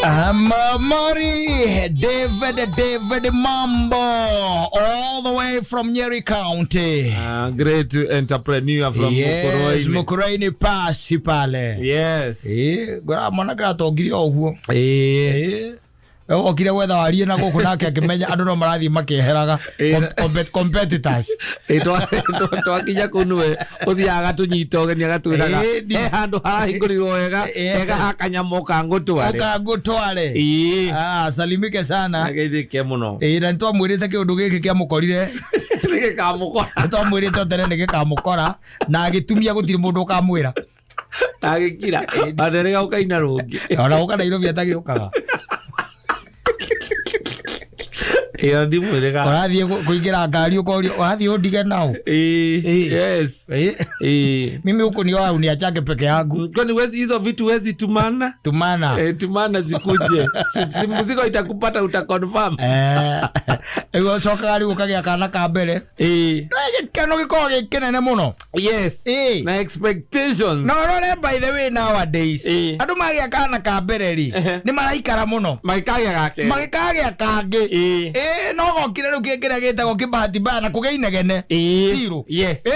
Mari David David Mambo all the way from Nyeri County. Great entrepreneur from Yes, Mukurweini. Mukurweini pasi pale. Yes. Eh, ngora mwanake atongirie o ũguo. Eh. Eh, okire gwetha warie na gũkũ nake akĩmenya andũ no marathiĩ makĩeheraga competitors. Eh, twakinya kũu nĩwe ũthiaga agatũnyita ũgeni agatwĩraga Ĩĩ, he handũ harahingũrirwo wega Eh. hega ha kanyamũ kangũtware. Ũkangũtware. Ĩĩ. Ah, salimike sana. Ageithĩke mũno. Ĩĩ, na nĩtwamwĩrĩte kĩũndũ gĩkĩ kĩamũkorire. Nĩgĩkamũkora. Nĩtwamwĩrĩte o tene nĩgĩkamũkora na agĩtumia gũtirĩ mũndũ ũkamwĩra. Agĩkira. Ona rĩga ũkaina rũngĩ. Ona gũka Nairobi atagĩũkaga. Ĩyo ndimwĩrĩga. Ũrathiĩ kũingĩra ngari ũkorio ũrathiĩ ũndige nao. Ĩĩ. Ĩĩ. Yes. Ĩĩ. Ĩĩ. Mimi huku ni wao uniachake peke yangu. Kwani wezi hizo vitu wezi tumana? Tumana. Eh, tumana zikuje. Si mzigo itakupata utaconfirm. Eh, rĩu ũcokaga rĩu ũkagĩa kana ka mbere. Ĩĩ. Gĩkeno gĩkoragwo gĩ kĩnene mũno. Yes. Ĩĩ. Na expectations. Na ũrore by the way nowadays Ĩĩ. andũ magĩa kana ka mbere rĩ Ehe. nĩ maraikara mũno Magĩkagĩa gake. magĩkagĩa kangĩ. Ĩĩ. Ĩĩ no gokire rĩu kĩrĩa gĩtagwo kĩbahati mbaya na kũgĩa inegene. Ĩĩ. Still. Yes. Ĩĩ.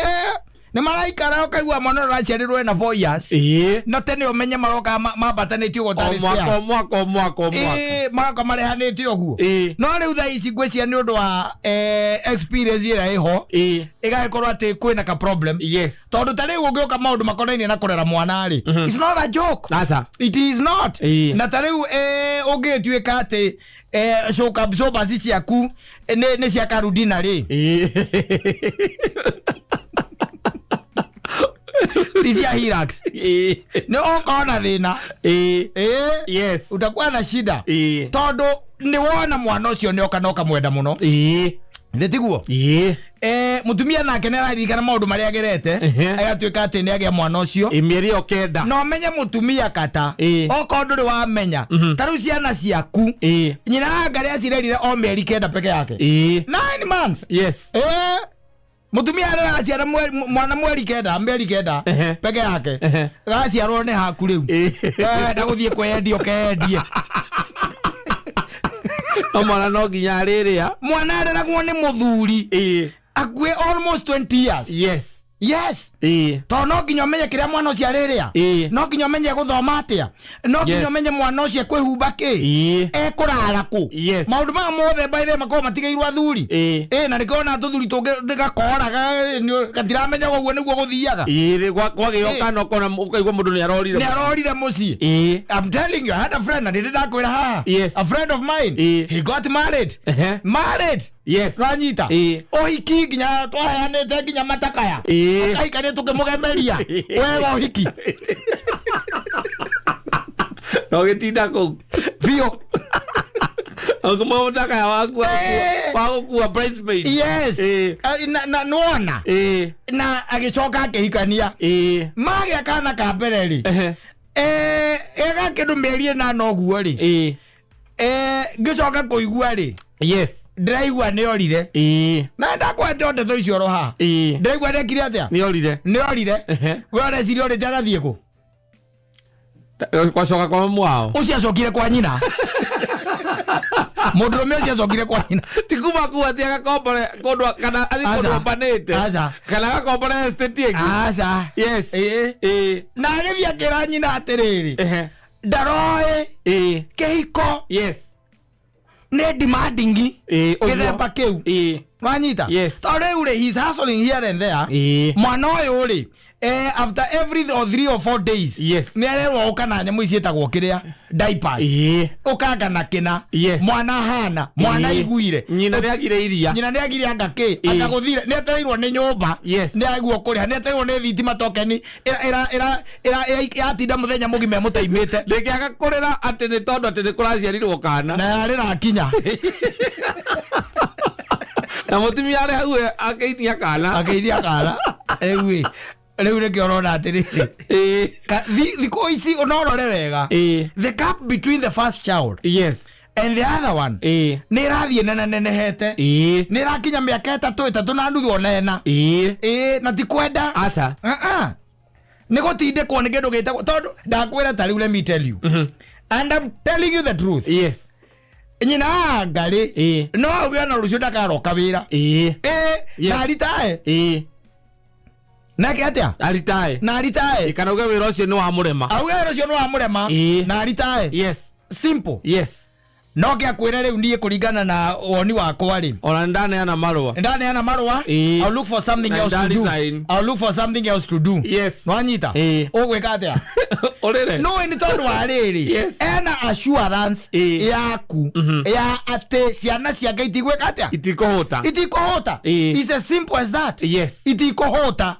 Nĩ maraikara ũkaigua mwana ũrĩa ũraciarirwo ena 4 years. Ĩĩ. No tene ũmenye maroka mambatanĩtio ũguo O tarĩ mwaka o stairs. mwaka o mwaka o mwaka. Ĩĩ, maroka marehanĩte ũguo. Ĩĩ. No rĩu thaa ici ngwĩciria nĩ ũndũ wa experience ĩrĩa ĩho Ĩĩ. ĩgagĩkorwo atĩ kwĩna ka problem. Yes. Tondũ ta rĩu ũngĩũka maũndũ makonainie na kũrera mwana rĩ, it's not a joke. Aca. It is not. Ĩĩ. Na ta rĩu ũngĩtuĩka atĩ shock absorbers ciaku nĩ cia karudina rĩ, Ĩĩ. ti cia Hilux, Ĩĩ. nĩ ũkorwo na thĩna. Ĩĩ. Ĩĩ. Yes. Utakuwa na shida. Ĩĩ. Tondũ nĩ wona mwana ũcio nĩ oka na ũkamwenda mũno. Ĩĩ. Thĩ tiguo? Ĩĩ. Mũtumia nake nĩ araririkana maũndũ marĩa agerete agatuĩka atĩ nĩ agĩa mwana ũcio. Ĩ mĩeri ĩyo kenda. Na ũmenye mũtumia kata Ĩĩ. okorwo ndũrĩ wamenya ta rĩu ciana ciaku Ĩĩ. nyina anga rĩa cirerire o mĩeri 9 peke yake. Ĩĩ. 9 months. Yes. Ĩĩ. Mũtumia areraga ciana mwana mweri kenda, mĩeri 9 peke yake. Gaciarwo nĩ haku rĩu. Ĩĩ. Wenda gũthiĩ kwĩyendia ũkeyendie. No mwana no nginya arĩrĩa. Mwana areragwo nĩ mũthuri Ĩĩ. akuĩ almost 20 years. Yes. Yes. Ĩĩ. Tondũ no nginya ũmenye kĩrĩa mwana ũcio arĩrĩa. Ĩĩ. No nginya ũmenye gũthoma atĩa. No nginya ũmenye mwana ũcio ekwĩhumba kĩ. Ĩĩ. Ekũrara kũ. Yes. Maũndũ maya mothe by the way makoragwo matigĩirwo athuri. Ĩĩ. Ĩĩ, na nĩkĩo ona tũthuri tũngĩ nĩgakoraga gatiramenya ũguo nĩguo gũthiaga. Ĩĩ, kwagĩo Ĩĩ. kana ũkona ũkaigua mũndũ nĩ arorire. Nĩ arorire mũciĩ. Ĩĩ. I'm telling you, I had a friend, na nĩ ndakwĩra haha. Yes. A friend of mine. Ĩĩ. He got married. Ehe. Married. Yes. Ranyita. Ĩĩ. Ũhiki nginya twaheanĩte nginya matakaya. Ĩĩ. Akahikania tũkĩmũgemeria. Wega ũhiki. Na ũgĩtinda kũu. Biũ. Ũkĩmũhe mũtakaya waku Ĩĩ. wa gũkua bridesmaid. Yes. Ĩĩ. Na nĩwona. Ĩĩ. Na agĩcoka akĩhikania. Ĩĩ. Magĩa kana ka mbere rĩ. Ehe. Ega kĩndũ mĩeri 8 ũguo rĩ. Ĩĩ. Ngĩcoka kũigua rĩ. Yes. Ndĩraigua nĩ orire. Ĩĩ. Na ndakwete o ndeto icio oro haha. Ĩĩ. Ndĩraigua nĩekire atĩa? Nĩ orire. Nĩ orire. Ehe. We ũreciria orĩte agathiĩ kũ? Kwacoka kwa mamu wao. Ũcio acokire kwa nyina. Mũndũrũme ũcio acokire kwa nyina. Ti kuma kuu atĩ agakombore kũndũ kana athiĩ kũndũ Aca. ombanĩte. Aca. Kana agakombore estate ĩngĩ. Aca. Yes. Ĩĩ. Ĩĩ. Na agĩthiĩ akĩra nyina atĩrĩrĩ. Ehe. Ndaroĩ Ĩĩ. kĩhiko Yes. nĩ demanding Ĩĩ, ũguo. gĩthemba kĩu. Ĩĩ. Wanyita? Yes. Tondũ rĩu rĩ, he's hustling here and there. Ĩĩ. Mwana ũyũ rĩ, after every or 3 or 4 days Yes. nĩ arerwo ũka na nyamũ ici ciĩtagwo kĩrĩa diapers. Ĩĩ. Ũkanga na kĩna. Yes. Mwana hana, mwana Ĩĩ. iguire. Nyina nĩ agire iria. Nyina nĩ agire anga kĩ, Ĩĩ. anga gũthire, nĩ etereirwo nĩ nyũmba. Yes. Nĩ aiguo kũrĩha, nĩ etereirwo nĩ thitima tokeni ĩratinda mũthenya mũgima ĩmũteimĩte. Ndĩngĩaga kũrĩra atĩ nĩ tondũ atĩ nĩ kũraciarirwo kana. Na yarĩra akinya. Na mũtumia arĩ hau akĩinia kana. Akĩinia kana. Rĩu ĩ, rĩu nĩkĩo ũrona atĩrĩrĩ. Ĩĩ. Thikũ ici ũnorore wega. Ĩĩ. The gap between the first child Yes. and the other one Ĩĩ. nĩ ĩrathiĩ nenenehete. Ĩĩ. Nĩ ĩrakinya mĩaka 3, 3.5 ona 4. Ĩĩ. Ĩĩ, na ti kwenda. Aca. Uh-uh. Nĩ gũtindĩkwo nĩ kĩndũ gĩtagwo tondũ ndakwĩra ta rĩu let me tell you. And I'm telling you the truth. Yes. Nyina wa ngarĩ no auge ona rũciũ ndakaroka wĩra. Ĩ, Yes. na aritae. Nake atĩa? Aritae. Na aritae. Kana uge wĩra ũcio nĩ wa mũrema. Auge wĩra ũcio nĩ wa mũrema na aritae. Yes. Simple. Yes. No kĩa kwĩra rĩu niĩ kũringana na woni wakwa rĩ, Ona nĩ ndaneana marũa. ndaneana marũa. I'll look for something Na else to do. ndaresign. I'll look for something else to do. Yes. Nwanyita? Ũgwĩka atĩa? Ũrĩre. No nĩ tondũ wa rĩrĩ, Yes. ena assurance yaku ya atĩ ciana ciake itigwĩka atĩa? Itikũhũta. Itikũhũta. It's as simple as that. Yes. Itikũhũta,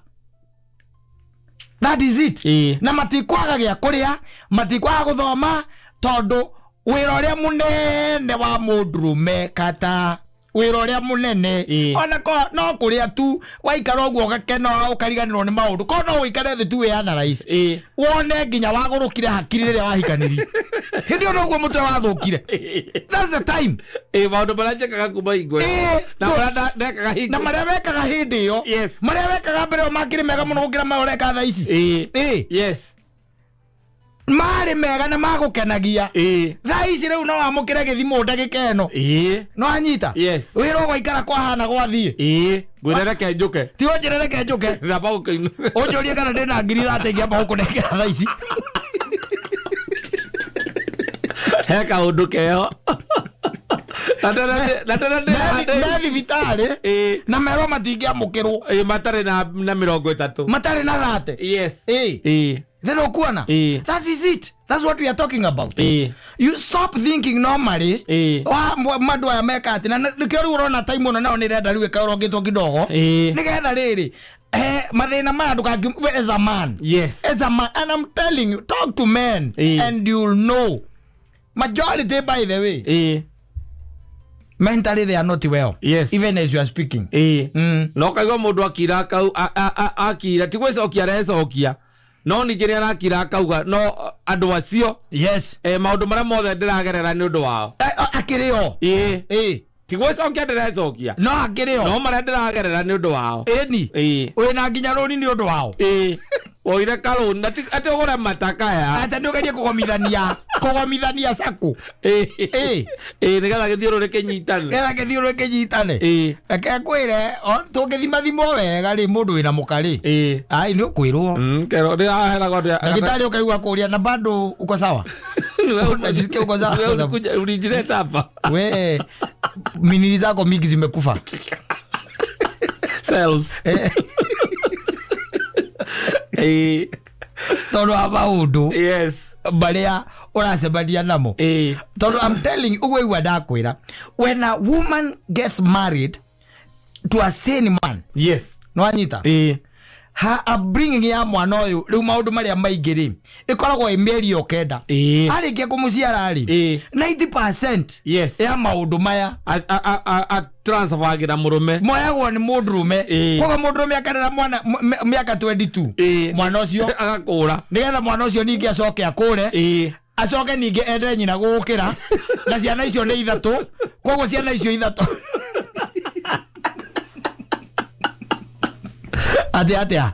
that is it. Na matikwaga gĩa kũrĩa, matikwaga gũthoma, tondũ wĩra ũrĩa mũnene wa mũndũrũme kata wĩra ũrĩa mũnene ona ko no kũrĩa tu waikara ũguo ũgakena ũkariganĩrwo nĩ maũndũ, ko no ũikare thĩ tu wĩanalyze wone nginya wagũrũkire hakiri rĩrĩa wahikanirie, hĩndĩ ĩyo noguo mũtwe wathũkire. That's the time. Ĩ, maũndũ marĩa njĩkaga kuma hingo ĩyo. Na marĩa ndekaga hingo. Na marĩa wekaga hĩndĩ ĩyo, Yes. marĩa wekaga mbere ĩyo makĩrĩ mega mũno gũkĩra marĩa ũreka thaa ici. Yes. Marĩ mega na magũkenagia. Thaa ici rĩu no wamũkĩre gĩthimo ndagĩka ĩno. No anyita? Yes. Wĩra ũgwaikara kwahana gwathiĩ. Ngwĩre reke njũke. Ti ũnjĩre reke njũke. Ndamba gũkĩinũ. Ũnjũrie kana ndĩna 30,000 ingĩamba gũkũnengera thaa ici. He kaũndũ keho. Na tena Me thibitarĩ na merwo matingĩamũkĩrwo. Ĩ, matarĩ na 30. Matarĩ na 30. Yes. Then ũkuona, that is it, that's what we are talking about. You stop thinking normally. Wa mandũ aya meka atĩ na nĩkĩo rĩu ũrona time ĩno nayo nĩ ĩrenda rĩu ĩkarongĩtwo kidogo, nĩgetha rĩrĩ mathĩna maya ndũkangi as a man. Yes. As a man, and I'm telling you, talk to men and you'll know majority, by the way, mentally they are not well. Yes. Even as you are speaking. Na ũkaigua mũndũ akira akau akira ti gwĩcokia arecokia, no ningĩ nĩ arakira akauga no andũ acio, Yes. maũndũ marĩa mothe ndĩragerera nĩ ũndũ wao. Akĩrĩ o. Ti gwĩcokia ndĩrecokia, No akĩrĩ o. no marĩa ndĩragerera nĩ ũndũ wao. Ĩni wĩna nginya rũni nĩ ũndũ wao. Woire karũni na atĩ ũgũre matakaya. Acha nĩ ũgerie kũgomithania sacco. Nĩgetha gĩthiũrũrĩ kĩnyitane. Getha gĩthiũrũrĩ kĩnyitane. Reke ngwĩre, tũngĩthimathimwo wega rĩ, mũndũ wĩna mũka rĩ, ai nĩ ũkwĩrwo. Kero ndĩraheragwo andũ Ndagĩtarĩ ũkaigua kũria na bado uko sawa, unajisikia uko sawa? Wewe ulikuja ulijileta hapa. We minili zako mingi zimekufa. Cells. Tondũ wa maũndũ Yes. marĩa ũracemania namo. Tondũ I'm telling you, ũguo igua ndakwĩra, when a woman gets married to a sane man, Yes. nĩwanyita, ha upbringing ya mwana ũyũ rĩu maũndũ marĩa maingĩ rĩ ĩkoragwo ĩ mĩeri o kenda arĩkia kũmũciara rĩ, 90% Yes. ya maũndũ maya Transferagĩra mũrũme. moyagwo nĩ mũndũrũme. Koguo mũndũrũme akarera mwana mĩaka 22, mwana ũcio agakũra, nĩgetha mwana ũcio ningĩ acoke akũre, acoke ningĩ ende nyina gũgũkĩra, na ciana icio nĩ ithatũ, koguo ciana icio ithatũ atĩ atĩa?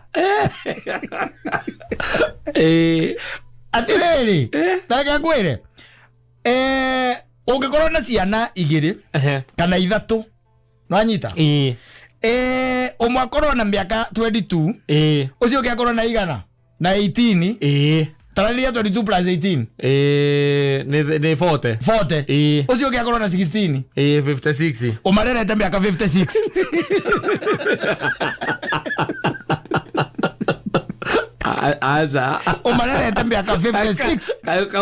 Atĩrĩrĩ, tareke ngwĩre, ũngĩkorwo na ciana igĩrĩ kana ithatũ, nwanyita, ũmwe akorwo na mĩaka 22, ũcio ũngĩ akorwo na igana na 18. Taranĩria 22 plus 18. Nĩ 40. 40. Ũcio ũngĩ akorwo na 16. 56. Ũmarerete mĩaka 56. Aca. Ũmarerete mĩaka 56.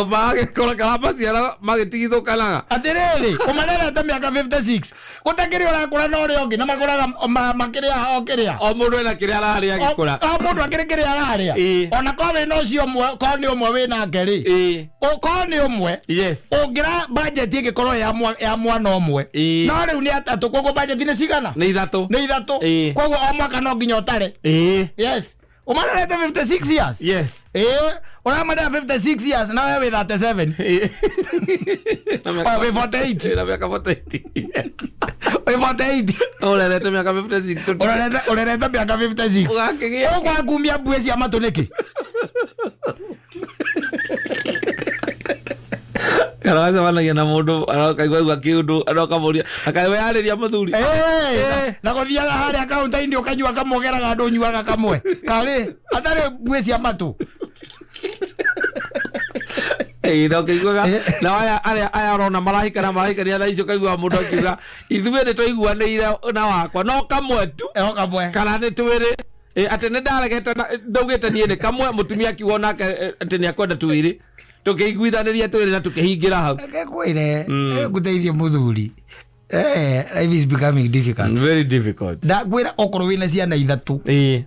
Magĩkũra kana maciara magĩtigithũkanaga. Atĩrĩrĩ, ũmarerete mĩaka 56, gũtakĩrĩ ũrakũra na ũrĩa ũngĩ na makũraga makĩrĩa o kĩrĩa. O mũndũ ena kĩrĩa ararĩa agĩkũra. O mũndũ akĩrĩ kĩrĩa ararĩa. Ona korwo wĩna ũcio ũmwe, korwo nĩ ũmwe wĩnake rĩ, korwo nĩ ũmwe, Yes. ũngĩra budget ĩngĩkorwo ya mwana ũmwe, no rĩu nĩ atatũ, koguo budget nĩ cigana? Nĩ ithatũ. Nĩ ithatũ. Koguo o mwaka no nginya ũtare. Yes, ũmarerete 56 years. Yes. Ũramarera 56 years na we wĩ 37. Oh, wĩ 48. Na mĩaka 48. Wĩ 48. Ũrerete mĩaka 56. Ũrerete mĩaka 56. Ũgakĩgĩa. Ũgwakumia mbue cia matũ nĩkĩ? Kana wacemanagia na mũndũ arokaigua kĩũndũ arokamũria akaweyarĩria mũthuri. Eh, na gũthiaga harĩa kaunta-inĩ ũkanyua kamwe ũgeraga andũ ũnyuaga kamwe karĩ atarĩ mbuĩ cia matũ. Ĩĩ, na ũkĩiguaga Eh. na aya arĩa aya ũrona marahikana marahikania thaa icio ũkaiguaga mũndũ akiuga ithuĩ nĩ twaiguanĩire na wakwa no kamwe tu. Eho kamwe. Kana nĩ twĩrĩ. Ĩ, atĩ nĩ ndaregete na ndaugĩte niĩ nĩ kamwe mũtumia akiuga onake atĩ nĩ akwenda twĩrĩ tũkĩiguithanĩria twĩrĩ na tũkĩhingĩra hau. Reke ngwĩre ngũteithie mũthuri. Eh, life is becoming difficult. Very difficult. Ndakwĩra okorwo wĩna ciana ithatũ Ĩĩ.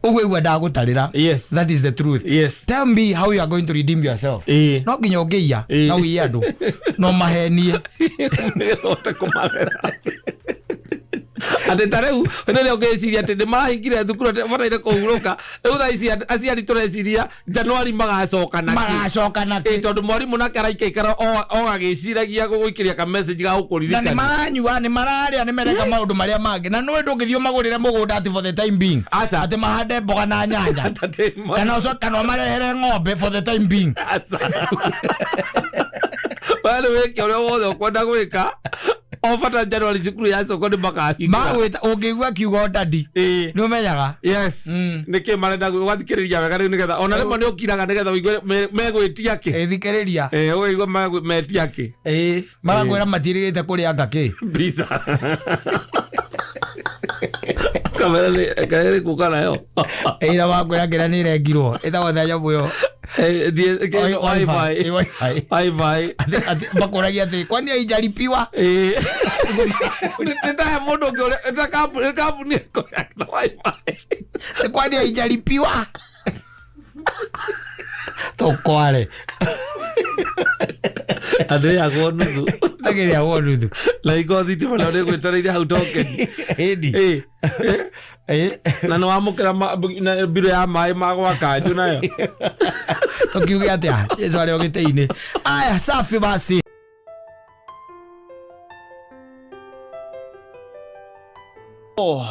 ũguo igua ndagũtarĩra. Yes. That is the truth. Yes. Tell me how you are going to redeem yourself. Ĩĩ. No nginya ũngĩiya Ĩĩ. na ũiye andũ no mahenie. Nĩgetha ũhote kũmarera atĩ ta rĩu rĩrĩa ũngĩciria atĩ nĩ marahingire thukuru atĩ bataire kũhurũka rĩu thaa ici aciari tũreciria Januari magacoka na kĩ? Magacoka na Ĩ, kĩ? tondũ mwarimũ nake araikaikara o agĩciragia gũgũikĩria ka message ga Na nĩ gũkũririkania. maranyua, nĩ mararĩa, nĩ mareka maũndũ marĩa mangĩ, na nĩwe ndũngĩthiĩ ũmagũrĩre mũgũnda atĩ for the time being. Aca. Atĩ mahande mboga na nyanya. Atĩ Kana ũcoke kana ũmarehere ng'ombe for the time being. Aca. We nĩ wĩke ũrĩa wothe ũkwenda gwĩka o bata Januari cukuru yacoka nĩ makahingũra. Magwĩta ũngĩigua kiugo dadi Ĩĩ. nĩ ũmenyaga. Yes. Nä kä marenda gwathikĩrĩria wega rĩu nĩgetha ona rĩmwe nĩ ũkiraga nĩgetha ũigue megwĩtia kĩ. Ĩthikĩrĩria. Eh, ũkaigua metia kĩ. Ĩĩ, marakwĩra matirĩgĩte kũrĩa ngakĩ. Pizza. Kamera nĩ kuka nayo. Ĩra wakwĩra kĩrĩa nĩ ĩrengirwo ĩtagwo thĩa nyamũ ĩyo. Eh, Wi-Fi. Wi-Fi. Ĩ, Wi-Fi. Wi-Fi. Makũragia atĩ kwani haijalipiwa? Eh. Nĩ ta he mũndũ ũngĩ ũrĩa- ta kambuni ĩkũrĩa na Wi-Fi. Kwani haijalipiwa? Tũkware. Andũ ĩyagwo nuthu. Tagĩrĩagwo nuthu. Na ingo thitima nayo nĩ ĩgwĩtereire hau tokeni. Ĩni. Eh, eh. Ĩ. Na nĩ wamũkĩra mbirũ ya maĩ ma gwa kanjũ nayo. Tũkiuge atĩa? Jesu arĩ o gĩtĩ-inĩ. Aya, safi basi.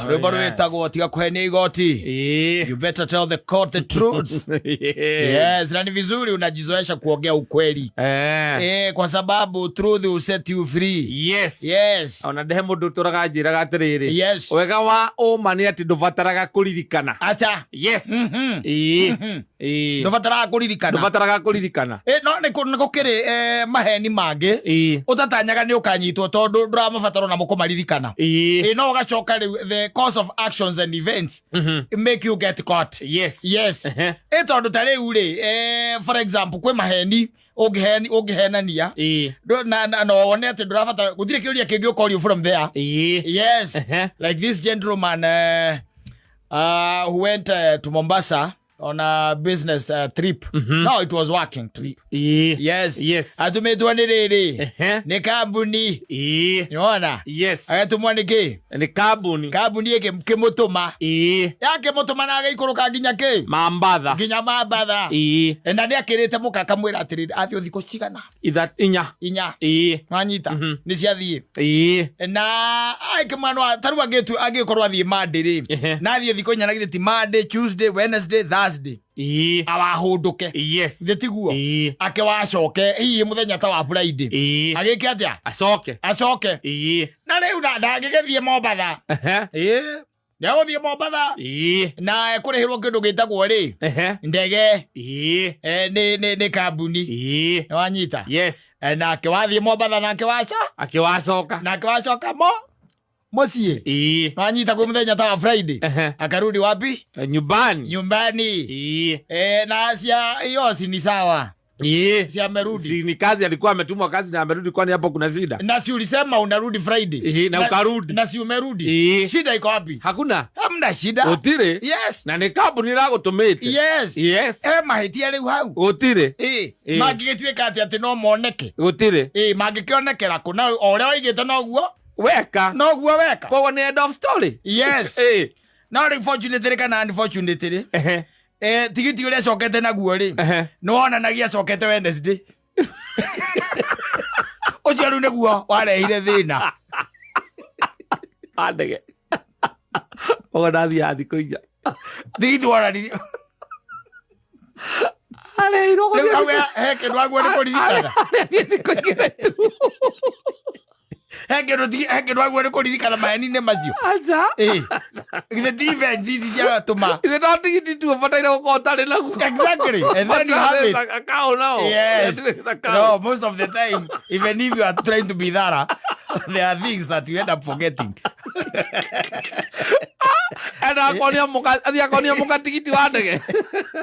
Rwĩmbo rwĩtagwo tiga kũhenia igoti. Ĩĩ. You better tell the court the truth. Yes, na ni vizuri unajizoesha kuongea ukweli. Eh. Eh, kwa sababu truth will set you free. Yes. Yes. Ona ndehe mũndũ ũtũraga njĩraga atĩrĩrĩ. Yes. Wega wa ũma nĩ atĩ ndũbataraga kũririkana. Acha. Yes. Mhm. Ĩĩ. Ĩĩ. Ndũbataraga kũririkana. Ndũbataraga kũririkana. Eh, no nĩ gũkĩrĩ maheni mangĩ Ĩĩ. ũtatanyaga nĩ ũkanyitwo tondũ ndũramabatara ona mũkũmaririkana. Ĩĩ. Eh, no ũgacoka rĩu the course of actions and events make you get caught. Yes. Yes. Ehe. Ĩ tondũ ta rĩu rĩ, for example kwĩ maheni ũngĩhenania Ĩĩ. na wone atĩ ndũrabatara gũtirĩ kĩũria kĩngĩ ũkorio from there. Ĩĩ. Yes. Ehe. Like this gentleman who went to Mombasa on a business trip. No, it was working trip. Ĩĩ. Yes. Yes. Atũmĩtwo nĩ rĩrĩ. Ehe. Nĩ kambuni. Ĩĩ. Nĩwona? Yes. Agatũmwo nĩ kĩ? Nĩ kambuni. Kambuni ĩkĩmũtũma. Ĩĩ. Yakĩmũtũma na agĩikũrũka nginya kĩ? Mambatha. Nginya Mambatha. Ĩĩ. Na nĩ akĩrĩte mũka akamwĩra atĩrĩrĩ athiĩ thikũ cigana? Inya. Inya. Ĩĩ. Wanyita? Nĩ ciathiĩ. Ĩĩ. Na aikĩmwana tarĩu angĩkorwo athiĩ Monday rĩ Ehe. na athiĩ thikũ inya na githĩ ti Monday, Tuesday, Wednesday, Thursday Ĩĩ. awahũndũke. Yes. Githĩ tiguo? Ĩĩ. Akĩwacoke hihi mũthenya ta wa Friday. Ĩĩ. Agĩke atĩa? Acoke. Acoke. Ĩĩ. Na rĩu ndangĩgĩthiĩ Mombatha. Ehe. Ĩĩ. Nĩegũthiĩ Mombatha. Ĩĩ. Na ekũrĩhĩrwo kĩndũ gĩtagwo rĩ Ehe. ndege Ĩĩ. nĩ kambuni. Ĩĩ. Nĩwanyita? Yes. Nake wathiĩ Mombatha nake waca Akĩwacoka. nake wacoka mũciĩ. Ĩĩ. Wanyita kwĩ mũthenya ta wa Friday. Ehe. Akarudi wapi? Nyumbani. Nyumbani. Ĩĩ. Na cia hiyo si ni sawa. Ĩĩ. Si amerudi. Si ni kazi alikuwa ametumwa kazi na amerudi, kwani hapo kuna shida? Na si ulisema unarudi Friday. Ĩĩ, na ukarudi. Na si umerudi. Ĩĩ. Shida iko wapi? Hakuna. Hamna shida. Gũtirĩ. Yes. Na nĩ kambuni ĩragũtũmĩte. Yes. Yes. Mahĩtia rĩu hau. Gũtirĩ. Ĩĩ. Ĩĩ. Mangĩgĩtuĩka atĩ atĩ no moneke. Gũtirĩ. Ĩĩ, mangĩkĩonekera kũ? Na o ũrĩa waigĩte noguo Weka. noguo weka. Koguo nĩ end of story. Yes. Ĩĩ. No rĩu fortunately kana unfortunately Ehe. Tigiti ũrĩa acokete naguo rĩ Ehe. nĩ wonanagia acokete Wednesday. Ũcio rĩu nĩguo warehire thĩna. Andege. Koguo ndathiaga thikũ inya. Tigiti wonanirie. Arehirwo Rĩu gũthiĩ hau he kĩndũ aguo nĩ kũririkana. Arethiĩ thikũ igĩrĩ tu. He kĩndũ he kĩndũ aguo nĩ kũririkana maheni-inĩ macio. Aca. Ĩĩ. Githĩ ti events ici ciatũma. Ithe no tigiti tu ũbataire gũkorwo ũtarĩ naguo. Exactly. And then you have it. Akao nao. Yes. Akao. No, most of the time, even if you are trying to be thorough, there are things that you end up forgetting. Ena akonia mũka athiĩ akonia mũka tigiti wa ndege.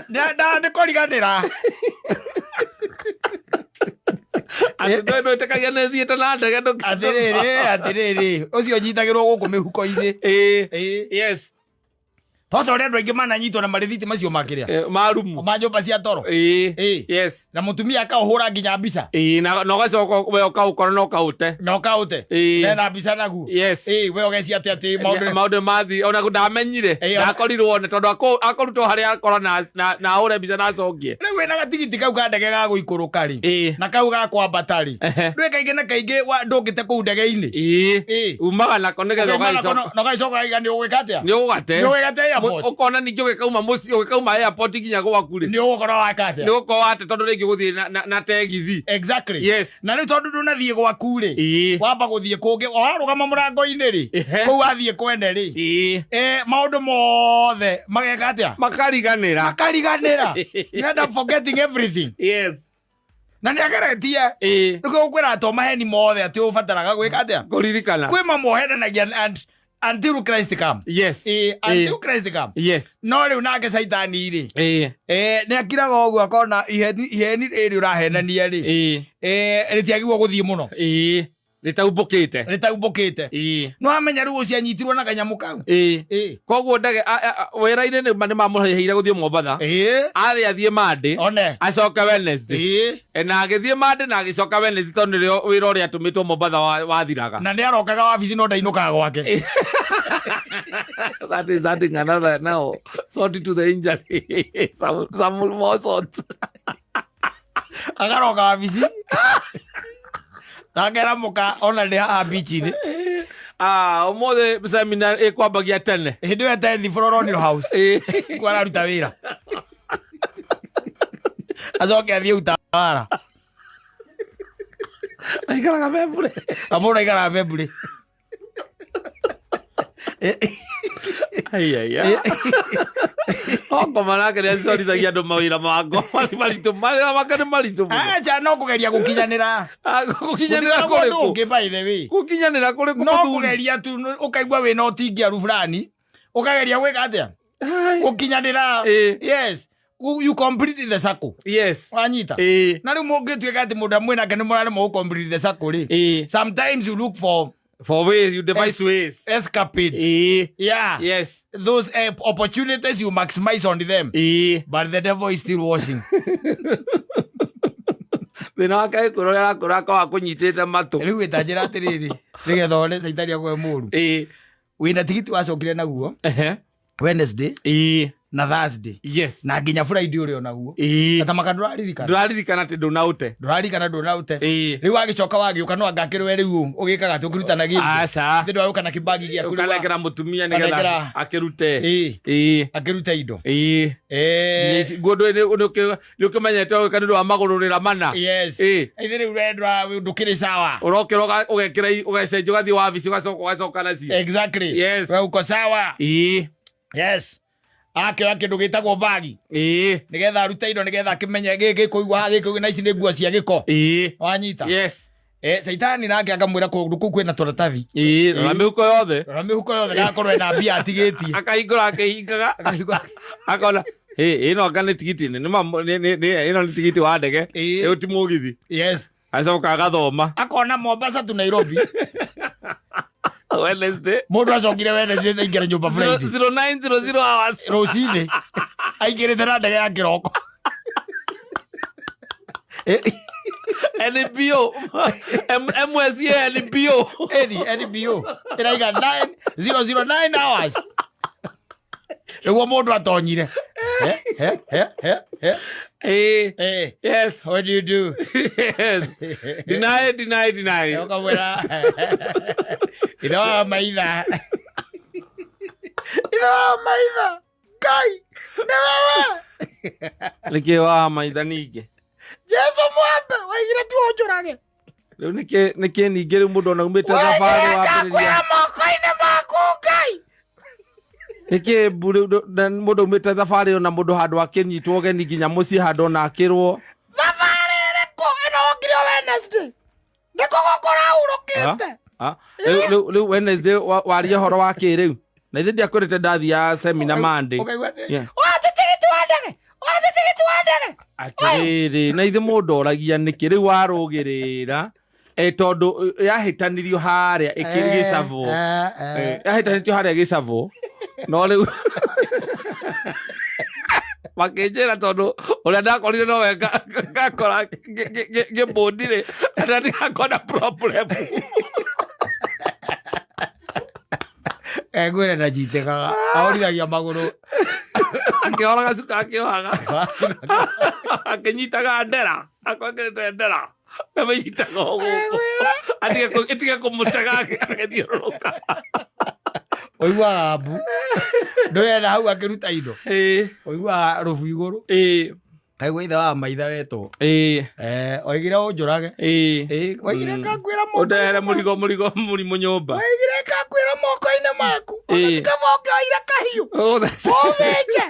Na nĩ kũriganĩra. Atĩ ndũĩ ndwĩtĩkagia nĩ thiĩte na ndege ndũkĩ. Atĩrĩrĩ, atĩrĩrĩ, ũcio nyitagĩrwo gũkũ mĩhuko-inĩ. Ĩĩ. Ĩĩ. Yes. Tota ũrĩa andũ aingĩ mananyitwo na marĩthiti macio makĩrĩa. Marumu. Ma nyũmba cia toro. Ĩĩ. Ĩĩ. Yes. Na mũtumia akaũhũra nginya mbica. Ĩĩ na ũgacoka we ũkaũkora na ũkaũte. Na ũkaũte. Ĩĩ. Ena mbica naguo. Yes. Ĩĩ, we ũgecia atĩ atĩ maũndũ. Maũndũ mathi ona ndamenyire. Ĩĩ, Ndakorirwo one tondũ akũrutwo harĩa akora na ahũre mbica na acokie. Rĩu wĩna gatigiti kau ka ndege ga gũikũrũka rĩ. Ĩĩ. Na kau ga kwambata rĩ. Ehe. Ndũĩ kaingĩ na kaingĩ ndũngĩte kũu ndege-inĩ. Ĩĩ. Ĩĩ. Umaga nako nĩgetha Ũkauma nako ũgagĩcoka. na ũgagĩcoka ũkaiga nĩ ũgwĩka atĩa? Nĩ ũgũgate. Nĩ ũgũgate airport. Ũkona ningĩ ũgĩkauma mũciĩ ũgĩkauma airport nginya gwaku rĩ. Nĩ ũgũkorwo waka atĩa? Nĩ ũgũkorwo atĩ tondũ rĩngĩ ũgũthiĩ na tegithi. Exactly. Yes. Na rĩu tondũ ndũnathiĩ gwaku rĩ. Ĩĩ. Wamba gũthiĩ kũngĩ warũgama mũrango-inĩ rĩ. Ehe. Kũu wathiĩ kwene rĩ. Ĩĩ. Maũndũ mothe mageka atĩa? Makariganĩra. Makariganĩra. You end up forgetting everything. Yes. Na nĩ ageretie. Ĩĩ. Nĩkĩo gũkwĩra to maheni mothe atĩ ũbataraga gwĩka atĩa? Kũririkana. Kwĩ mamwe ũhenanagia and until Christ come. Yes. Ĩĩ, until Christ come. Yes. No rĩu nake caitani rĩ. Ĩĩ. Nĩ akiraga ũguo akona iheni rĩrĩ ũrahenania rĩ. Ĩĩ. Rĩtiagĩrĩirwo gũthiĩ mũno. Ĩĩ. Rĩtaumbũkĩte. Rĩtaumbũkĩte. Ĩĩ. Nĩ wamenya rĩu ũcio anyitirwo na kanyamũ kau. Ĩĩ. Ĩĩ. Koguo ndege wĩra-inĩ nĩ mamũrĩhĩire gũthiĩ Mombatha. Ĩĩ. Arĩ athiĩ Monday. One. Acoke Wednesday. Ĩĩ. Na agĩthiĩ Monday na agĩcoka Wednesday tondũ nĩrĩo wĩra ũrĩa atũmĩtwo Mombatha wathiraga. Na nĩ arokaga wabici no ndainũkaga gwake. That is adding another now salt to the injury. Some more salt. Agaroka wabici. Na akera mũka ona nĩ haha bichi-inĩ. Ah, ũmũthĩ seminar ĩkwambagia tene. Hĩndĩ ĩyo etethi Floronil House. Ĩĩ. Kuo araruta wĩra. Acoke athiĩ Utawala. Aikaraga Bembure. Na mũndũ aikaraga Bembure. Ai, ai, ai. Okoma nake nĩ acorithagia andũ mawĩra ma ngoma nĩ maritũ mawĩra make nĩ maritũ mũno. Aca no kũgeria gũkinyanĩra. Ah, gũkinyanĩra Gũtirĩ mũndũ kũrĩkũ? ũngĩ by the way. Gũkinyanĩra kũrĩkũ No mũthuri? kũgeria tu ũkaigua wĩna ũtingiaru fulani. Ũkageria gwĩka atĩa? Ai. Gũkinyanĩra. Ĩĩ. Yes. You complete the circle. Yes. Wanyita. Ĩĩ. Na rĩu mũngĩtuĩka atĩ mũndũ mwĩ nake nĩ mũraremwo gũ complete the circle rĩ. Ĩĩ. Sometimes you look for For ways, you devise ways. escapades. Ĩĩ. Yeah. Yes. Those opportunities you maximize on them. Ĩĩ. But the devil is still watching. Thĩna wake ĩkwĩra ũrĩa arakwĩra akorwo akũnyitĩte matũ. Rĩu wĩtanjĩra atĩrĩrĩ nĩgetha one caitani akwe mũru. Ĩĩ. Wĩna tigiti wacokire naguo Ehe. Wednesday Ĩĩ. na Thursday Yes. na nginya Friday ũrĩ onaguo. Ĩĩ. Gatamaka ndũraririkana. Ndũraririkana atĩ ndũnaũte. Ndũraririkana ndũnaũte. Ĩĩ. Rĩu wagĩcoka wagĩũka no anga akĩrwe rĩu ũgĩkaga atĩ ũkĩrutana gĩkĩ. Aca. Thĩ ndwagũka na kĩbagi gĩaku rĩu Ũkanengera mũtumia nĩgetha Ũkanengera. akĩrute. Ĩĩ. Ĩĩ. Akĩruta indo. Ĩĩ. Eh. Nguo ndũĩ nĩ ũkĩmenyete ũgĩka nĩ ũndũ wa magũrũ mana. Yes. Ĩĩ. Ithe rĩu we ndũkĩrĩ sawa. Ũrokĩra ũgekĩra ũgecenjia ũgathiĩ wabici ũgacoka ũgacoka nacio. Exactly. Yes. We uko sawa. Ĩĩ. Yes. Akĩoya kĩndũ gĩtagwo bagi Ĩĩ. nĩgetha arute indo nĩgetha akĩmenye gĩkĩ kũigua haha gĩkĩ na ici nĩ nguo cia gĩko. Ĩĩ. Wanyita. Yes. Caitani nake akamwĩra kũndũ kũu kwĩna tũratathi. Ĩĩ. Na mĩhuko yothe. Rora mĩhuko yothe gakorwo ena mbia atigĩtie. Akahingũra akĩhingaga. Akona ĩno anga nĩ tigiti nĩ ĩno nĩ tigiti wa ndege. Ĩĩ. Ĩyo ti mũgithi. Yes. Acoka agathoma. Akona Mombasa tu Nairobi. Wednesday. Mũndũ acokire Wednesday na aingĩra nyũmba Friday. 0900 hours. Rũcinĩ aingĩrĩte na ndege ya kĩroko. NBO. MSA NBO. Eni NBO ĩraiga 9009 hours. Nĩguo mũndũ atonyire. He, he, he, he, Ĩĩ. he. Yes. What do you do? Yes. Deny, deny, deny. Ũkamwĩra ithe wa maitha. Ithe wa maitha. Ngai nĩ wewe. Nĩkĩ wa maitha ningĩ? Jesu mwambe waigire tu ũnjũrage. Rĩu nĩkĩ nĩkĩ ningĩ rĩu mũndũ ona umĩte thabarĩ Waigire wambĩrĩria ngakwĩra moko-inĩ maku Ngai. Nĩkĩ mbu rĩu na mũndũ umĩte thabarĩ ona mũndũ handũ akĩnyitwo ũgeni nginya mũciĩ handũ ona akĩrwo. Thabarĩ ĩrĩkũ ĩno wokire o Wednesday? Nĩkũ gũkũ ũrahurũkĩte? Ah, rĩu rĩu rĩu Wednesday waria ũhoro wa kĩ rĩu? Na ithe ndiakwĩrĩte ndathiaga seminar Monday. Ũkaigua atĩ, Yeah. "Wate tigiti wa ndege! Wate tigiti wa ndege!" Atĩrĩrĩ, na ithe mũndũ oragia nĩkĩ rĩu warũgĩrĩra tondũ yahĩtanirio harĩa gĩcabwo. Yahĩtanĩtio harĩa gĩcabwo no rĩu makĩnjĩra tondũ ũrĩa ndakorire nowe ngakora ngĩmbũndirĩ atĩ ndigakorwo na problem. Ngwĩre na njitĩkaga ahorithagia magũrũ. Akĩhoraga cuka akĩohaga akĩnyitaga ndera akwekĩrĩte ndera amĩnyitaga o gũkũ ĩtige kũmũtega agĩthiũrũrũka. Ũiguaga mbu ndũyena hau akĩruta indo. Ũiguaga rũbu igũrũ. Kaigua ithe wa maitha wetwo. Oigire ũnjũrage. Waigire ngakwĩra moko. Ũndehere mũrigo mũrigo mũrimũ nyũmba. Waigire ngakwĩra moko-inĩ maku. Ona ti kaba ũngĩoire kahiũ ũthĩnje.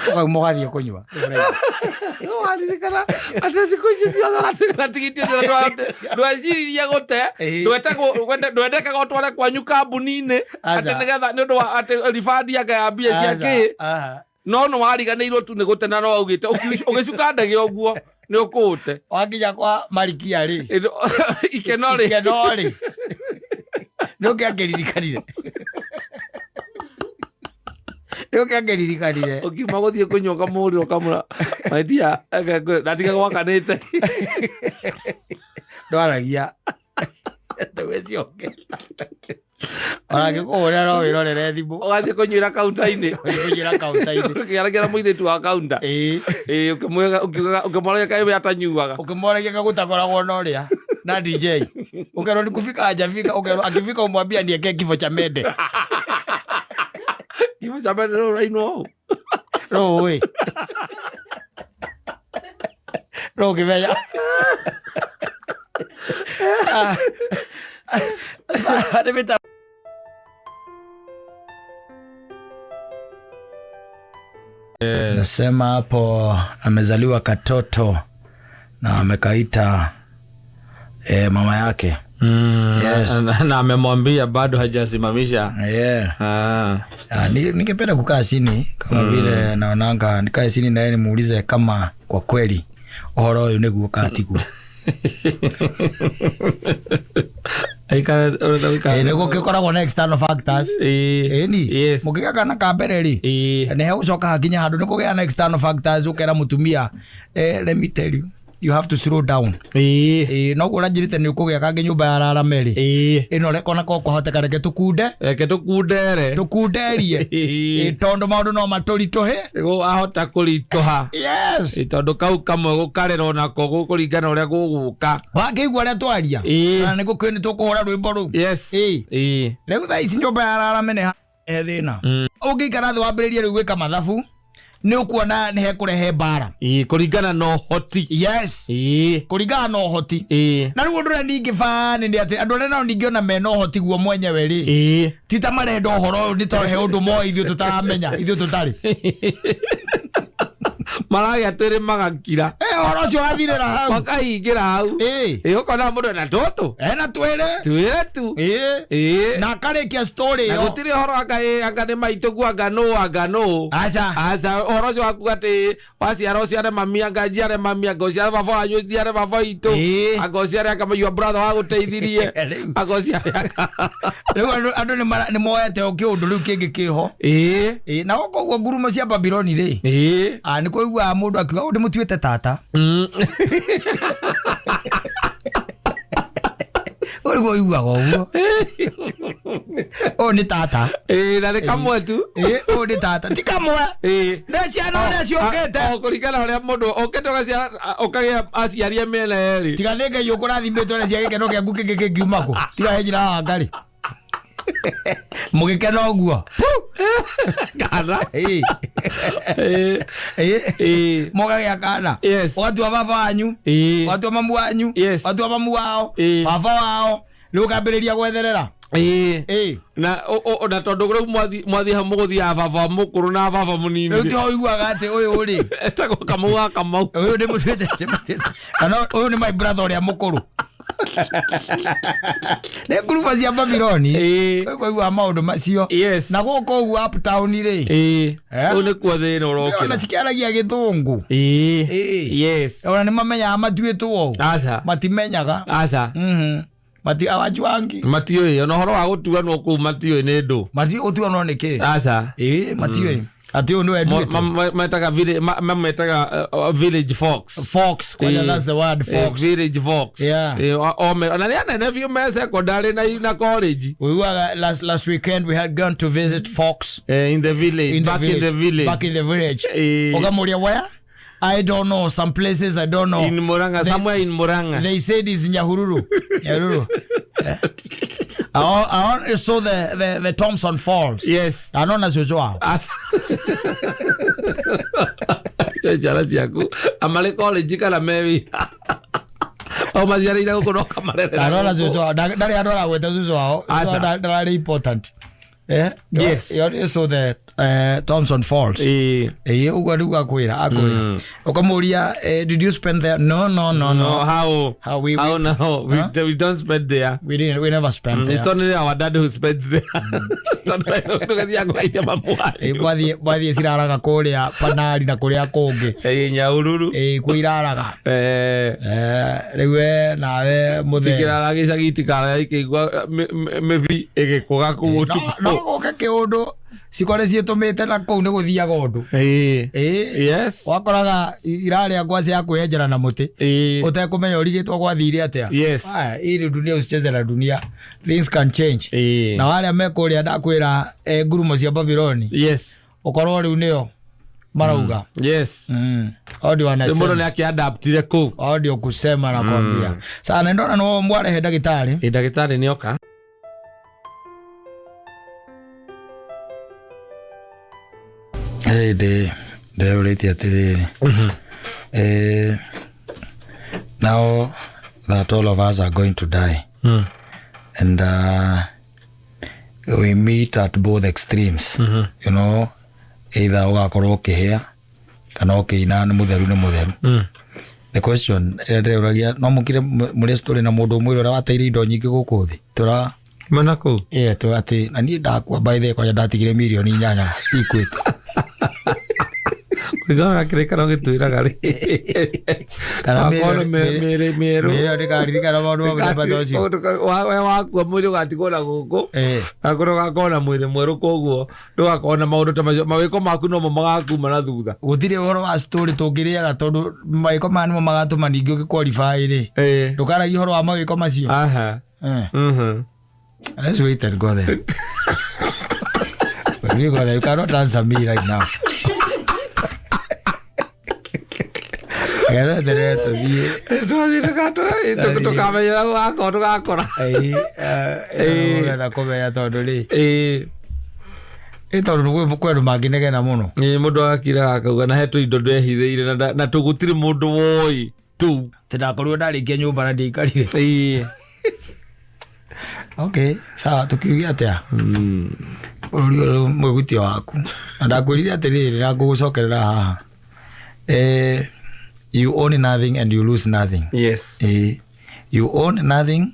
Ũkauma ũgathiĩ kũnyua. Waririkana atĩ thikũ ici ciothe ũratũmĩra tigiti ũcio ndweciririe gũte. Ndwendekaga ũtware kwanyu kambuni-inĩ atĩ Aca. nĩgetha nĩ ũndũ wa atĩ ribandi anga ya mbia cia kĩ. Aha. No nĩ wariganĩirwo tu nĩ gũte na no waugĩte ũgĩcuka ndege ũguo nĩ ũkũũte. Wakinya kwa marikia rĩ. Ikeno rĩ. Ikeno rĩ. Nĩ ũkĩ angĩririkanire. Nĩ ũkĩ angĩririkanire. Ũkiuma gũthiĩ kũnyua ũkamũhũrĩra ũkamũra my dear ndatiga gwakanĩte. Ndwaragia. Ndũgĩcoke. Ona angĩkũhũrĩra no wĩrorere thimũ. Ũgathiĩ kũnyuĩra kaunta-inĩ. Ũthiĩ kũnyuĩra kaunta-inĩ. Ũkĩaragia na mũirĩtu wa kaunta. Ũkĩmworagia kaĩ we atanyuaga. Ũkĩmworagia kagũtakoragwo na ũrĩa na DJ. Ũkerwo ni kufika hajafika, ũkerwo akifika umwambie aniekee kifo cha mende. Kifo cha mende rũu rũrainwo ũũ. Rũĩ. Rũĩ ũkĩmenya. Nĩ mĩta- Nasema hapo amezaliwa katoto na amekaita mama yake. Yes. Na amemwambia bado hajasimamisha. Yeah. Ah. Ningependa kukaa chini kama vile naonanga nikae chini na yeye nimuulize kama kwa kweli ũhoro ũyũ nĩguo kana tiguo. Aikare ũrenda gũikara. Nĩguo gĩkoragwo na external factors. Ĩni. Yes. Mũkĩgĩa kana ka mbere rĩ nĩ hegũcoka hakinya handũ nĩ kũgĩa na external factors ũkera mũtumia let me tell you, you have to slow down. Noguo ũranjĩrĩte nĩ ũkũgĩa kangĩ nyũmba ya ararame rĩ. Ĩno reke ona korwo kwahoteka reke tũkunde. Reke tũkundere. Tũkunderie. Tondũ maũndũ no matũritũhe. Nĩguo ahota kũritũha. Yes. Tondũ kau kamwe gũkarĩra onako gũkũringana ũrĩa gũgũka. Wakĩigua ũrĩa twaria? Na nĩguo kĩ nĩ tũkũhũra rwĩmbo rũu. Yes. Rĩu thaa ici nyũmba ya ararame nĩ he thĩna. Ũngĩikara thĩ wambĩrĩrie rĩu gwĩka mathabu nĩ ũkuona nĩ hekũrehe mbara. Kũringana na ũhoti. Yes. Kũringana na ũhoti. Na rĩu ũndũ ũrĩa ningĩ bani nĩ atĩ andũ arĩa nao ningĩ ona mena ũhoti guo mwenyewe rĩ. Ti ta marenda ũhoro ũyũ nĩ tondũ he ũndũ moĩ ithuĩ tũtaramenya, ithuĩ tũtarĩ. Maragĩa twĩrĩ magakira. Ũhoro ũcio ũgathirĩra hau. Makaingĩra hau. Ũkona mũndũ ena tũtũ. Ena twĩrĩ. Twĩrĩ tu. Na akarĩkia story Na ĩyo. gũtirĩ ũhoro anga nĩ maitũ guo, anga nũ, anga nũ. Aca. Aca, ũhoro ũcio waku atĩ waciara ũciare mami, anga njiare mami, anga ũciare baba wanyu, ũciare baba witũ. Anga ũciare anga your brother wagũteithirie. Rĩu. Anga ũciare anga. Rĩu andũ nĩ moete o kĩũndũ rĩu kĩngĩ kĩho. Na gũkũ ũguo ngurumo cia Babiloni rĩ. Nĩ kũiguaga mũndũ akiuga, ũyũ ndĩmũtuĩte tata. Ũyũ nĩguo ũiguaga ũguo. Ũyũ nĩ tata. Ĩĩ, na nĩ kamwe tu. Ĩ, ũyũ nĩ tata, ti kamwe. Ĩĩ. Nĩ ciana ũrĩa ciũkĩte. O kũringana ũrĩa mũndũ ũkĩte ũgaciara, ũkagĩa aciari a mĩena yerĩ. Tiga nĩ Ngai ũkũrathimĩte ũrĩa cia gĩkeno kĩaku kĩngĩ kĩngiuma kũ. Tiga he nyina wa Ngarĩ mũgĩkena ũguo. Kana. Ĩ. Ĩĩ. Ĩ. Ĩĩ. Mũkagĩa kana. Yes. Ũgatua baba wanyu. Ĩĩ. Ũgatua mamu wanyu. Yes. Ũgatua mamu wao. Ĩĩ. Baba wao. Rĩu ũkambĩrĩria gwetherera. Ĩĩ. Ĩ. Na na tondũ rĩu mwathi hau mũgũthiaga baba mũkũrũ na baba mũnini. Rĩu tiho ũiguaga atĩ ũyũ rĩ, etagwo Kamau wa Kamau. Ũyũ ndĩmũtuĩte kana ũyũ nĩ my brother ũrĩa mũkũrũ. Nĩ nguruba cia Babironi. Ĩĩ. Ũiguaga maũndũ macio. Yes. Na gũkũ ũguo uptown rĩ, Ĩĩ. Eh? Kũu nĩkuo thĩna ona ũrokĩra. cikĩaragia gĩthũngũ. Ĩĩ. Ĩĩ. Yes. Ona nĩ mamenyaga matuĩtwo ũũ. Aca. Matimenyaga. Aca. Mati awajuangi. Matiũĩ ona ũhoro wa gũtuanwo kũu, matiũĩ nĩ ndũ. Mati ũtuanwo nĩ kĩ? Aca. Ĩĩ, matiũĩ atĩ ũyũ nĩwe nduĩtwo. Metaga mametaga village fox. Fox kwanja. Ĩĩ. That's the word. Fox. Village fox. Yeah. Ona nĩ anene biũ me secondary na college. We were last weekend, we had gone to visit Fox. In the village. In the Back village. in the village. Back in the village. Eh. Ukamuria where? I don't know, some places I don't know. In Murang'a, somewhere in Murang'a. They said it's Nyahururu. Nyahururu. Eh. I only saw the Thompson Falls. Yes. Anona cũcũ wao. Aca. Ciana ciaku amarĩ college kana me wĩra o maciarĩire gũkũ no kamarerera Anona gũkũ. cũcũ wao. Ndarĩ andũ aragweta cũcũ wao. Aca. Ndararĩ important. Eh? Yes. You only saw the Thompson Falls. Ĩĩ. Ĩĩ, ũguo nĩguo akwĩra. Ũkamũria, "Did you spend there?" "No, no, no, no." No, how? How How now? We don't spend there. We didn't, we never spent there. It's only our dad who spends there. Tondũ ndũgathiaga kũgeithia mamu Ĩĩ, wanyu. mwathiĩ ciraraga kũrĩa Panari na kũrĩa kũngĩ. Ĩĩ, Nyahururu. Ĩĩ, kuo iraraga. Eh, Eh, rĩu we nawe mũthee. Tikĩrara gĩcagi itikara ikĩigua mĩbi ĩgĩkũga kũu No ũtukũ. no gũke kĩũndũ cikore ciĩtũmĩte na kũu nĩ gũthiaga ũndũ. Ĩĩ. Ĩĩ. Yes. Wakoraga irarĩa ngwacĩ ya kwĩyenjera na mũtĩ. Ĩĩ. Ũtekũmenya ũrigĩtwo gwathire atĩa. Yes. Aya, hii dunia usicheze na dunia. Things can change. Ĩĩ. Na warĩa me kũrĩa ndakwĩra, ngurumo cia Babironi. Yes. Ũkorwo rĩu nĩo marauga. Yes. Hao ndio Rĩu mũndũ wanasema. nĩ akĩadaptire kũu. Hao ndio kusema nakwambia. Sasa na ndona no mwarehe ndagĩtarĩ. Ĩ, ndagĩtarĩ nĩoka. Hey, ndĩ ndĩrũrĩtie atĩrĩrĩ, now that all of us are going to die and we meet at both extremes, either ũgakorwo ũkĩhĩa kana ũkĩina nĩ mũtheru nĩ mũtheru. The question ĩrĩa ndĩrũragia, no mũkire mũrĩ story na mũndũ ũmwe ũrĩa wateire indo nyingĩ gũkũ thĩ tũra Mana kũu. Ĩĩ, tu atĩ na niĩ ndakua, by the way, kwanja ndatigire 8 milioni Equity. Kũringana na kĩrĩkanĩro gĩtwĩraga rĩ, Kana wakorwo mĩĩrĩ mĩerũ. Mĩrĩ ndĩkaririkana maũndũ ma mũthemba ta ũcio. We wakua mwĩrĩ ũgatigwo na gũkũ, na kũrĩa ũgakorwo na mwĩrĩ mwerũ, koguo ndũgakorwo na maũndũ ta macio, mawĩko maku nomo magakuma na thutha. Gũtirĩ ũhoro wa story tũngĩrĩaga tondũ mawĩko maya nĩmo magatũma ningĩ ũgĩqualify rĩ, ndũkaragia ũhoro wa mawĩko macio. Aha. Let's wait and go there. When we go there, you cannot answer me right now. Getha tũthiĩ. Tũthiĩ tũkamenyera gũgakorwo tũgakora. Getha kũmenya tondũ rĩ, ĩ tondũ kwĩ andũ mangĩnegena mũno. Ĩĩ, mũndũ agakira akauga na he tũindo ndehithĩire na tũgũtirĩ mũndũ woĩ tũu. Tĩ ndakorirwo ndarĩkia nyũmba na ndiaikarire. Okay, sawa, tukiuge atĩa bũrũri ũyũ mwĩgutio waku, na ndakwĩrire atĩrĩrĩ na ngũgũcokerera haha, you own nothing and you lose nothing. You own nothing,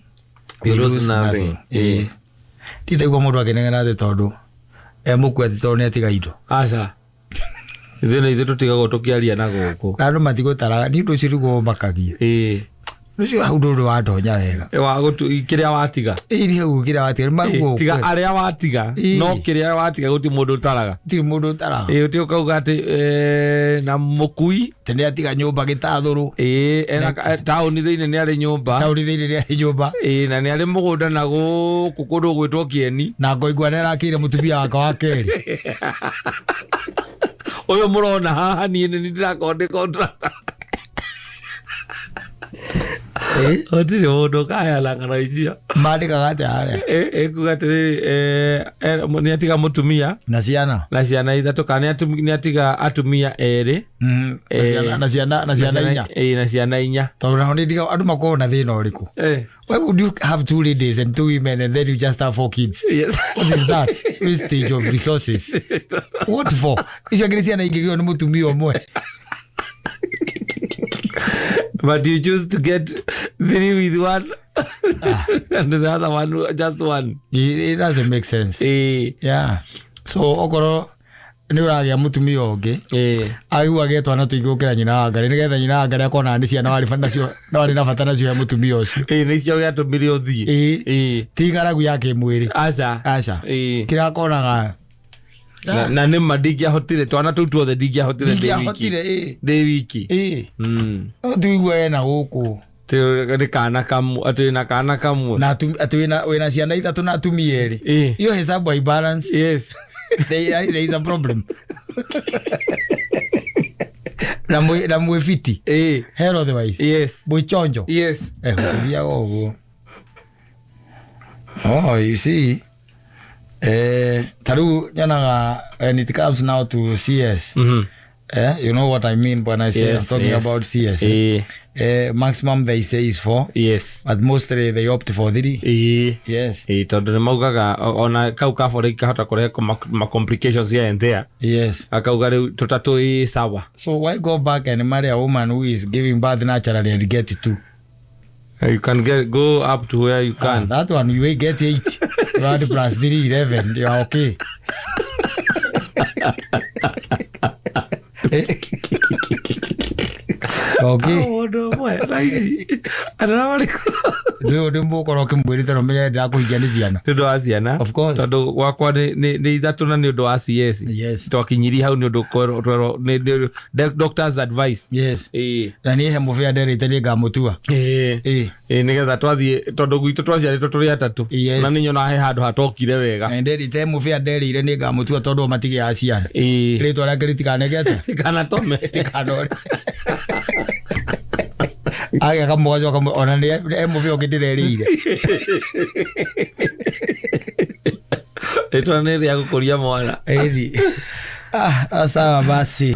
You lose nothing. Ndindaigua mũndũ akĩnegena atĩ tondũ e mũkue atĩ tondũ nĩ atiga indo. Aca, ithuĩ na ithuĩ tũtigagwo tũkĩaria na gũkũ. Na andũ matigũtaraga nĩ ũndũ ũcio nĩguo ũmakagia. Rũcio hau ndũrĩ wandonya wega. Wa kĩrĩa watiga. Ĩĩ hau kĩrĩa watiga Ĩ, tiga arĩa watiga. Ĩ. No kĩrĩa watiga gũtirĩ mũndũ ũtaraga. Tirĩ mũndũ ũtaraga. Ĩ, ũtĩ ũkauga atĩ na mũkui. Atĩ nĩ atiga nyũmba gĩtathũrũ. Ĩ, ena taũni thĩinĩ nĩ arĩ nyũmba. Taũni thĩinĩ nĩ arĩ nyũmba. Ĩ, na nĩ arĩ mũgũnda na gũkũ kũndũ gwĩtwo Kĩeni. Na ngoigua nĩ arakĩire mũtumia wake wa kerĩ. Ũyũ mũrona haha niĩ nĩ ndĩrakorwo ndĩ contractor. Gũtirĩ mũndũ ũkaheana ng'ano icio. Mandĩkaga atĩa harĩa? Ĩkuga atĩrĩrĩ, nĩ atiga mũtumia na ciana na ciana ithatũ, kana nĩ atiga atumia erĩ. Na ciana na ciana inya. Na ciana inya. Tondũ naho nĩ ndiga andũ makoragwo na thĩna ũrĩkũ? Why would you have two ladies and two women and then you just have four kids? Yes. What is that? Wastage of resources. What for? Icio angĩ nĩ ciana ingĩgĩo nĩ mũtumia ũmwe. But you choose to get three with one and the other one just one. It doesn't make sense. Yeah. So okorwo nĩ ũragĩa mũtumia ũngĩ aigua agĩe twana tũingĩ gũkĩra nyina wa Ngarĩ, nĩgetha nyina wa Ngarĩ akona nĩ ciana warĩ nacio, no arĩ na bata nacio he mũtumia ũcio. Nĩcio gĩatũmire ũthiĩ. Ti ng'aragu ya kĩmwĩrĩ. Aca. Aca. Kĩrĩa akonaga Na nĩ ma ndingĩahotire twana tũu tuothe ndingĩahotire ndĩ wiki. Ndingĩahotire, ĩ. Ndĩ wiki. No tuigue ena gũkũ. Nĩ kana kamwe, atĩ na kana kamwe. Na atĩ wĩna ciana ithatũ na atumia erĩ. Hiyo hesabu hai balance. Yes. There is a problem. Na mwĩ fiti. Health wise. Yes. Mwĩ chonjo. Yes. Hũthia ũguo. Oh, you see. Ta rĩu nyonaga when it comes now to CS. You know what I mean when I say Yes, I'm talking yes. about CS. Maximum they say is 4. Yes. But mostly they opt for 3. Yes. Tondũ nĩ maugaga ona kau kabore kahota kũrehe ma complications here and there. Yes. Akauga rĩu tũtatũ ĩ sawa. So why go back and marry a woman who is giving birth naturally and get 2? You can go up to where you can. That one you will get 8. You add plus 3, 11. You are okay. Okay. Mũndũ ũmwe raici. Andũ arĩa marĩ kuo. Rĩu nĩ mũkorwo ũkĩmwĩrĩte na ũmenye ndakũhikia nĩ ciana. Nĩ ũndũ wa ciana. Of course. Tondũ gwakwa nĩ ithatũ na nĩ ũndũ wa CS. Yes. Twakinyirie hau nĩ ũndũ twerwo nĩ doctor's advice. Yes. Na niĩ he mũbĩa nderĩte nĩ ngamũtua. Nĩgetha twathiĩ tondũ gwitũ twaciarĩtwo tũrĩ atatũ. Yes. Na nĩ nyonaga he handũ hatokire wega. Na nderĩte mũbĩa nderĩire nĩ ngamũtua tondũ o matigĩaga ciana. Rĩtwa rĩake rĩtikanegete. Kana tome. Rĩtikanore. Agĩa kamũgwaca kamwe, ona nĩ e mũbĩa ũngĩ ndĩrerĩire. Rĩtwa nĩ rĩa gũkũria mwana. Ĩni. Sawa basi.